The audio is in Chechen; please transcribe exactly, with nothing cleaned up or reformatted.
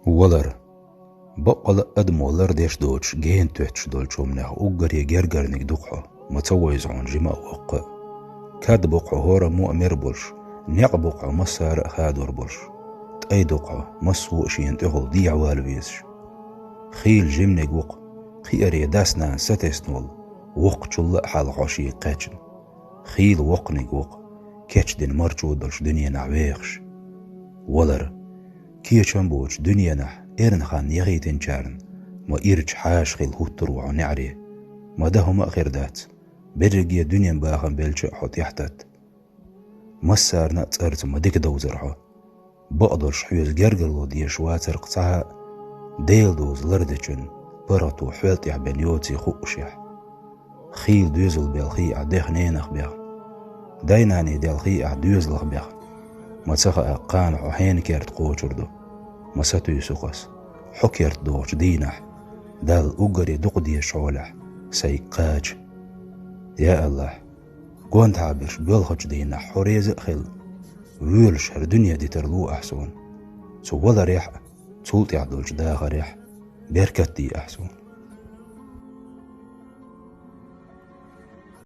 Валар. Баккъала адамо лардеш доцуш гена тоьттуш долчу хӀуманех уггаре гергарниг ду-кх хьо, ма ца вевза хьуна жима а, воккха а. Кад бу-кх хьо хӀораммо а мер болуш, некъ бу-кх хьо массара а хадор болуш. ТӀай ду-кх хьо, массо а шена тӀехула дехьавала везаш. Хийла жиманиг ву-кх, кхиаре дас-нанас сатесна волу, воккхачул а хьалха хьо шега кхаьчна. Хийла воккханиг ву-кх, кечдина марчо долуш дуьненахь вехаш. Валар. Кечам боцу дуьненахь эрна хан яхийтинчарна ма ирча хьаша хила хӀуттур ву хьо неӀаре. Ма дан хӀума а хир дац, берриге дуьненан бахам белча а хьо тӀаьхьататта. Массарна а цӀарца ма дика довзар хьо. Бакъдолуш хьоьца гергарло дезаш вацар-кх цхьа а, Делан доза лардечун паргӀато хьол тӀехь бен йоций хуъушехь. Хийла доьзал белхий ахь дех ненах бехна. Дай-наний делхий ахь доьзалх бехна. Ма ца хаьа, кхана хьо хьенан керта кхочур ду. Ма сатуьйсу-кх ас, хьо керта догӀучу дийнахь, Далла уггаре дукха дезачу хьолехь, сайга кхача. Я АллахӀ, гонаха берш боьлхучу дийнахь хьо реза а хила, воьлуш хӀара дуьне дитар ло ахь суна. Цу валарехь а, цул тӀаьхьа долчу дахарехь а беркат де ахь суна.